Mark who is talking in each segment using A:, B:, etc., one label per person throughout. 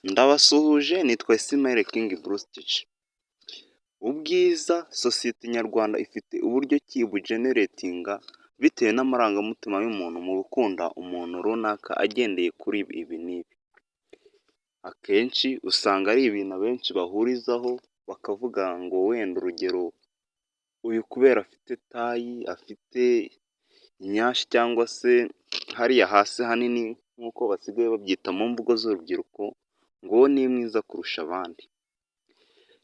A: Ndabasuhuje, nitwa Ismael King Bruce. Ubwiza sosiyete nyarwanda ifite uburyo ki bugeneratinga bitewe n'amarangamutima y'umuntu mu gukunda umuntu runaka agendeye kuri ibi n'ibi. Akenshi usanga ari ibintu abenshi bahurizaho, bakavuga ngo wenda urugero uyu kubera afite taille, afite nyashi cyangwa se hariya hasi hanini nk'uko basigaye babyita mu mvugo z'urubyiruko, ngo uwo ni mwiza kurusha abandi.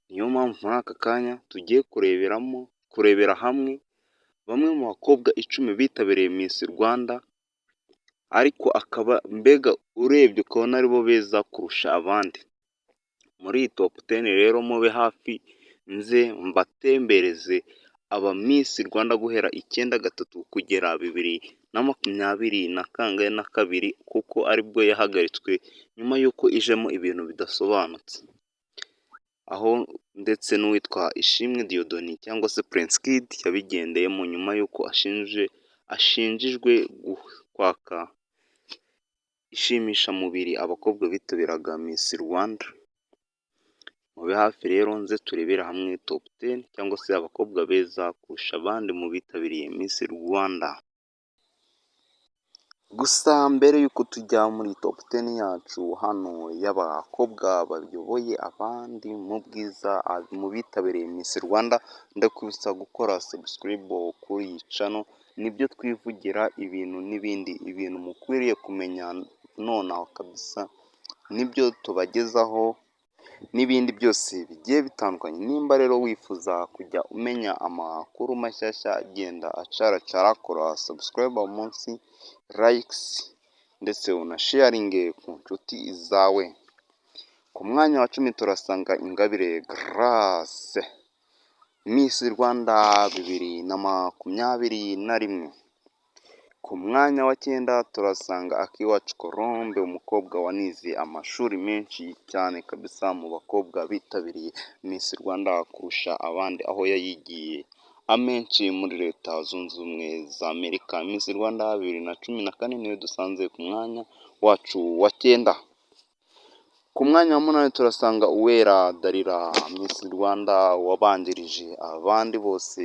A: Niyo mpamvu muri aka kanya tugiye kureberamo, kurebera hamwe bamwe mu bakobwa 10 bitabiriye Miss Rwanda, ariko akaba mbega urebye ukabona aribo beza kurusha abandi. Muri iyi top 10 rero mube hafi nze mbatembereze aba Miss Rwanda guhera 93 kugera 2022 na kangahe na kabiri, kuko aribwo yahagaritswe nyuma y'uko ijemo ibintu bidasobanutse. Aho ndetse n'uwitwa Ishimwe Dieudonné cyangwa se Prince Kid yabigendeyemo nyuma y'uko ashinjijwe kwaka ishimishamubiri abakobwa bitabiraga Miss Rwanda. Mube hafi rero nze turebere hamwe top 10 cyangwa se abakobwa beza kurusha abandi mu bitabiriye Miss Rwanda. Gusa mbere y'uko tujya muri top 10 yacu hano y'abakobwa bayoboye abandi mu bwiza mu bitabiriye Miss Rwanda, ndakwibutsa gukora subscribe kuri iyi channel, nibyo twivugira ibintu n'ibindi, ibintu mukwiriye kumenya nonaha kabisa, nibyo tubagezaho n'ibindi byose bigiye bitandukanye. Nimba rero wifuza kujya umenya amakuru mashyashya agenda acaracara, kora subscribe munsi, likes ndetse unasharinge ku nshuti zawe. Ku mwanya wa 10 turasanga Ingabire Grace, Miss Rwanda 2021. Ku mwanya wa cyenda turasanga Akiwacu Colombe, umukobwa wanize amashuri menshi cyane kabisa mu bakobwa bitabiriye Miss Rwanda kurusha abandi, aho yayigiye amenshi muri Leta Zunze Ubumwe za Amerika. Miss Rwanda 2014 niwe dusanze ku mwanya wacu wa cyenda. Ku mwanya wa munani turasanga Uwera Dalila, Miss Rwanda wabanjirije abandi bose,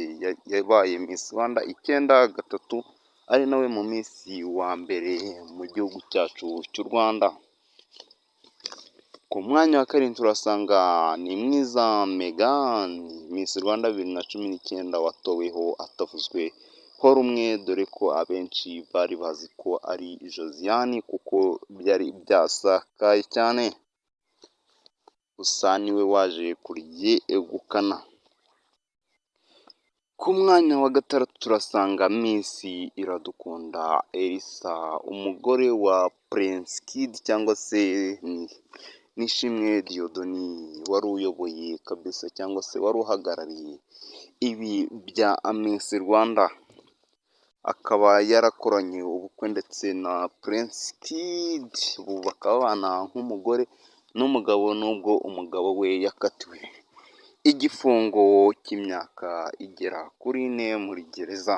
A: yabaye Miss Rwanda 93, ari nawe mu Miss wa mbere mu gihugu cyacu cy'u Rwanda. Ku mwanya wa karindwi turasanga Nimwiza Meghan, Miss Rwanda 2019 watoweho atavuzweho rumwe, dore ko abenshi bari bazi ko ari Josiane kuko byari byasakaye cyane, gusa niwe waje kuryegukana. Ku mwanya wa gatandatu turasanga Miss Iradukunda Elsa, umugore wa Prince Kid cyangwa se Nishimwe Dieudonné wari uyoboye kabisa cyangwa se wari uhagarariye ibi bya Miss Rwanda, akaba yarakoranye ubukwe ndetse na Prince Kid, ubu bakaba babana nk'umugore n'umugabo nubwo umugabo we yakatiwe igifungo cy'imyaka igera kuri 4 muri gereza.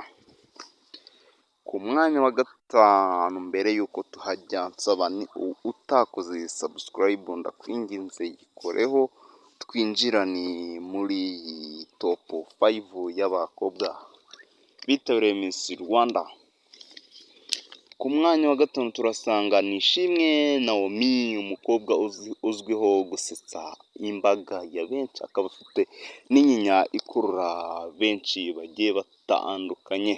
A: Ku mwanya wa gatanu, mbere y'uko tuhajya nsaba ni utakoze subscribe, ndakwinginze yikoreho twinjirane muri iyi top 5 y'abakobwa bitabiriye Miss Rwanda. Ku mwanya wa gatanu turasanga Nishimwe Naomie, umukobwa uzwiho gusetsa imbaga ya benshi, akaba afite n'inyinya ikurura benshi bagiye batandukanye.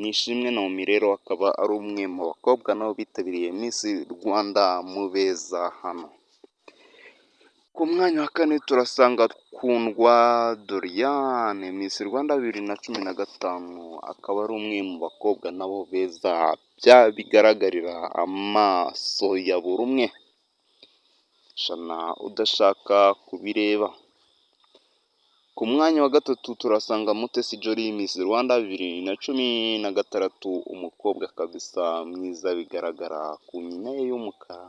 A: Nishimwe Naomie rero akaba ari umwe mu bakobwa nabo bitabiriye Miss Rwanda mu beza hano. Ku mwanya wa kane turasanga Kundwa Doriane, Miss Rwanda 2015, akaba ari umwe mu bakobwa nabo beza bigaragarira amaso ya buri umwe, shana udashaka kubireba. Ku mwanya wa gatatu turasanga Mutesi Jolly, Miss Rwanda 2016, umukobwa kabisa mwiza bigaragara ku nyinya ye y'umukara,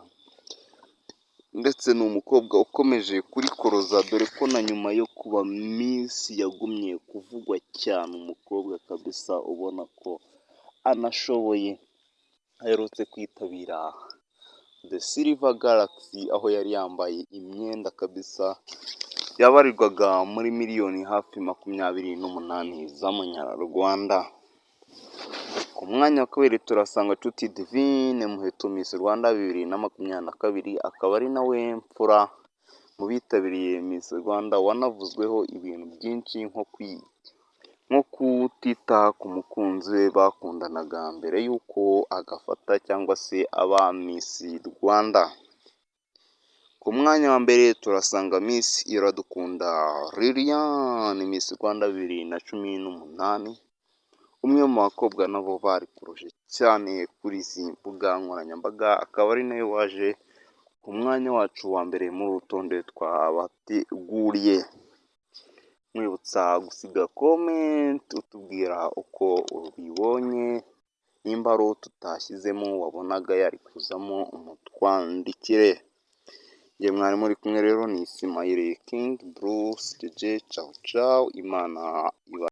A: ndetse ni umukobwa ukomeje kurikoroza, dore ko na nyuma yo kuba Miss yagumye kuvugwa cyane, umukobwa kabisa ubona ko anashoboye, aherutse kwitabira The Silver Galaxy, aho yari yambaye imyenda kabisa yabarirwaga muri miliyoni hafi 28 z'amanyarwanda. Ku mwanya wa kabiri turasanga Nshuti Divine Muheto, Miss Rwanda 2022, akaba ari nawe mfura mu bitabiriye Miss Rwanda, wanavuzweho ibintu byinshi nko kutita ku mukunzi we bakundanaga mbere y'uko agafata cyangwa se aba Miss Rwanda. Ku mwanya wa mbere turasanga Miss Iradukunda Liliane, Miss Rwanda 2018, umwe mu bakobwa nabo bari kurusha cyane kuri izi mbuga nkoranyambaga, akaba ari nawe waje ku mwanya wacu wa mbere muri uru rutonde twabateguriye. Nkwibutsa gusiga comment utubwira uko ubibonye, nimba ari uwo tutashyizemo wabonaga yari kuzamo umutwandikire. Njye mwari muri kumwe rero ni Ismail King Bruce Jeje, cawu cawu, Imana iba.